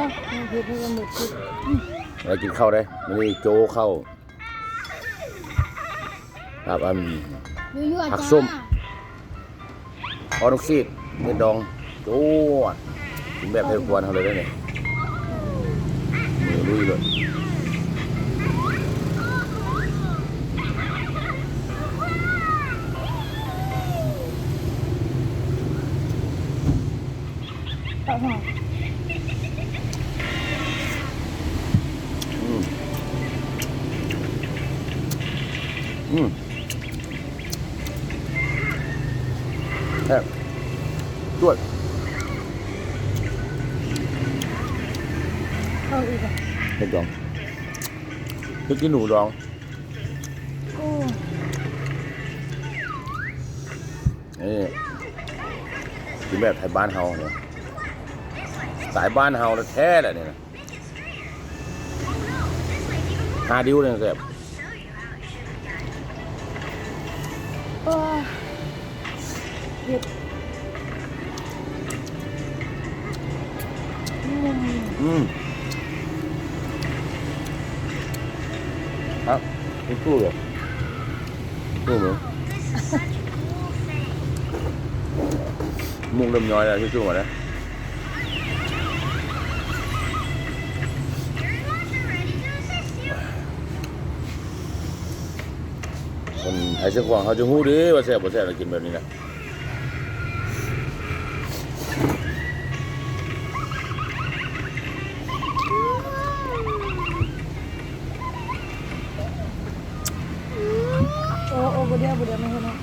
ເຮັດໃຫ້ມັນໝົດສິ. ໄດ້ກິນເຂົ້າເດ້ ມື້ນີ້ໂຈເຂົ້າກັບອັນ ຢູ່ໆ ຜັກສົ້ມ ອ່ອນອອກຊີດ ເຫັດດອງ ໂຈດ ກິນແບບໄທຄວນເຮົາເລີຍເດ້ນີ້ ມືລຸຍເລີຍ. ອືມ ອືມ ແຊບ ຈວດ ເອົາອີກ ເຫັດດອງ ເຫັດຂີ້ໜູດອງ. ໂອ້ ນີ້ ກິນແບບໄທບ້ານເຮົານີ້ ສະໄຕບ້ານເຮົາແທ້ໆ ແຫຼະນີ້ນະ ຫາດິ້ວນີ້ແຊບ. ໂອ້ຍ ເຜັດ ອືມ ອືມ ຄັກ ທິດຊູ້ເລີຍ ທິດຊູ້ເລີຍ ມຸກເລີ່ມຍ້ອຍແລ້ວ ທິດຊູ້ມາແລ້ວ. ຄົນໄທຊຽງຂວາງເຮົາຈະຮູ້ເດ້ວ່າແຊບບໍ່ແຊບ ລະກິນແບບນີ້ນະ. ໂອ້ ໂອ້ ບໍ່ໄດ້ ບໍ່ໄດ້ ມາເຮັດນະ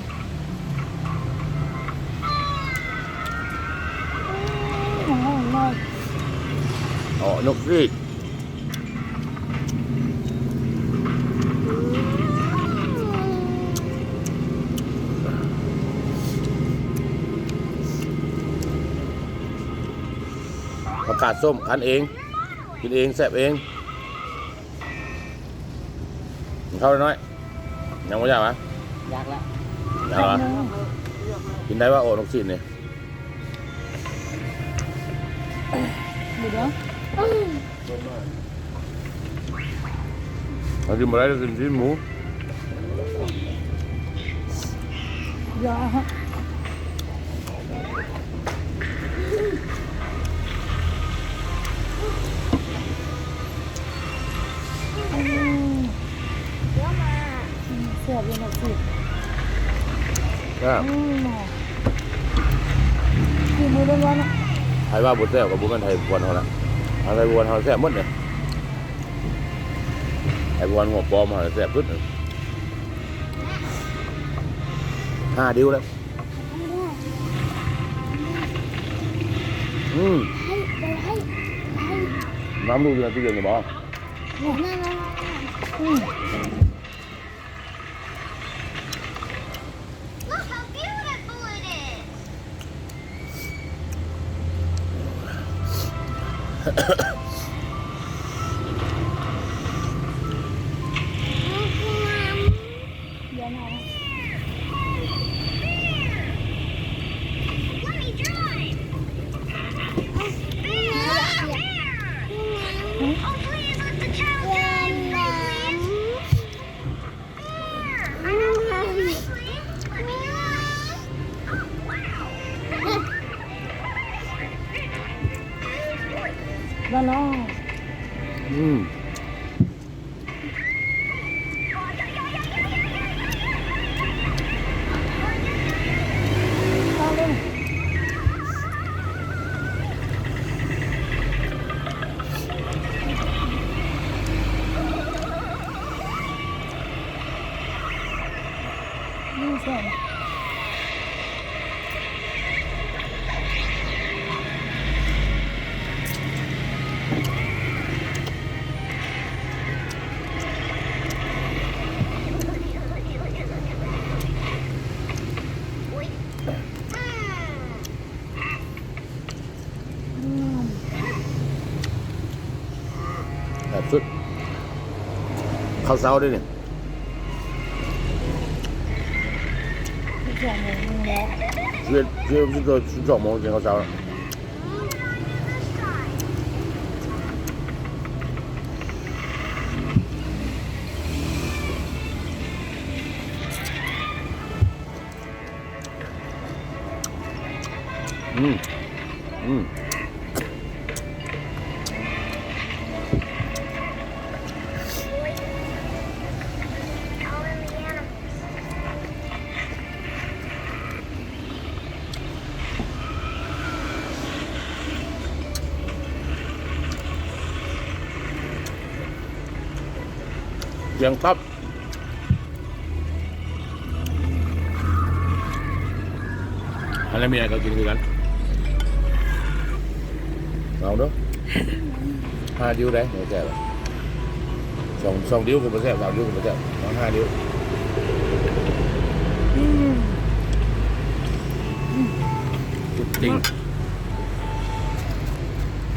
ອືມ ອໍ ນົກຊີດ ຜັກກາດສົ້ມ ຄັ້ນເອງ ກິນເອງ ແຊບເອງ. ກິນເຂົ້ານ້ອຍ ຍັງບໍ່ຢາກຫວາ? ຢາກລະ ຢາກຫວາ? ກິນໄດ້ຫວາ? ໂອ້ ລູກຊີ້ນນີ້ ບໍ່ໄດ້ ເຮົາກິນບໍ່ໄດ້ ກິນຊີ້ນໝູ ຢ່າ ອືມ ແຊບຢູ່ເນາະ ແຊບ ອືມ ຝີມືລ້ວນໆ ເນາະ ໃຜວ່າບໍ່ແຊບກໍບໍ່ແມ່ນໄທບວນເຮົານະ ໄທບວນເຮົາແຊບໝົດເດ້ ໄທບວນຫົວປ້ອມເຮົາແຊບສຸດ ຫ້າດິ້ວແລ້ວ. ອືມ ນ້ຳດູດຢູ່ໃນຕູ້ເຢັນນີ້ບໍ່? ອືມ ບ້ານນ້ອງ ອືມ. ແຊບສຸດ ເຂົ້າເຊົ້າເດ້ນີ້ ສິບສອງໂມງແລ້ວ ສິບເອັດ ສິບສອງໂມງກິນເຂົ້າເຊົ້າ. ສຽງຕັບ ອັນນັ້ນເມຍກໍກິນຄືກັນ ລອງດູ ຫ້ານິ້ວໄດ້ ບໍ່ແຊບ ສອງ ສອງນິ້ວກໍບໍ່ແຊບ ສາມນິ້ວກໍບໍ່ແຊບ ຕ້ອງຫ້ານິ້ວ ອືມ ສຸດຕິ່ງ.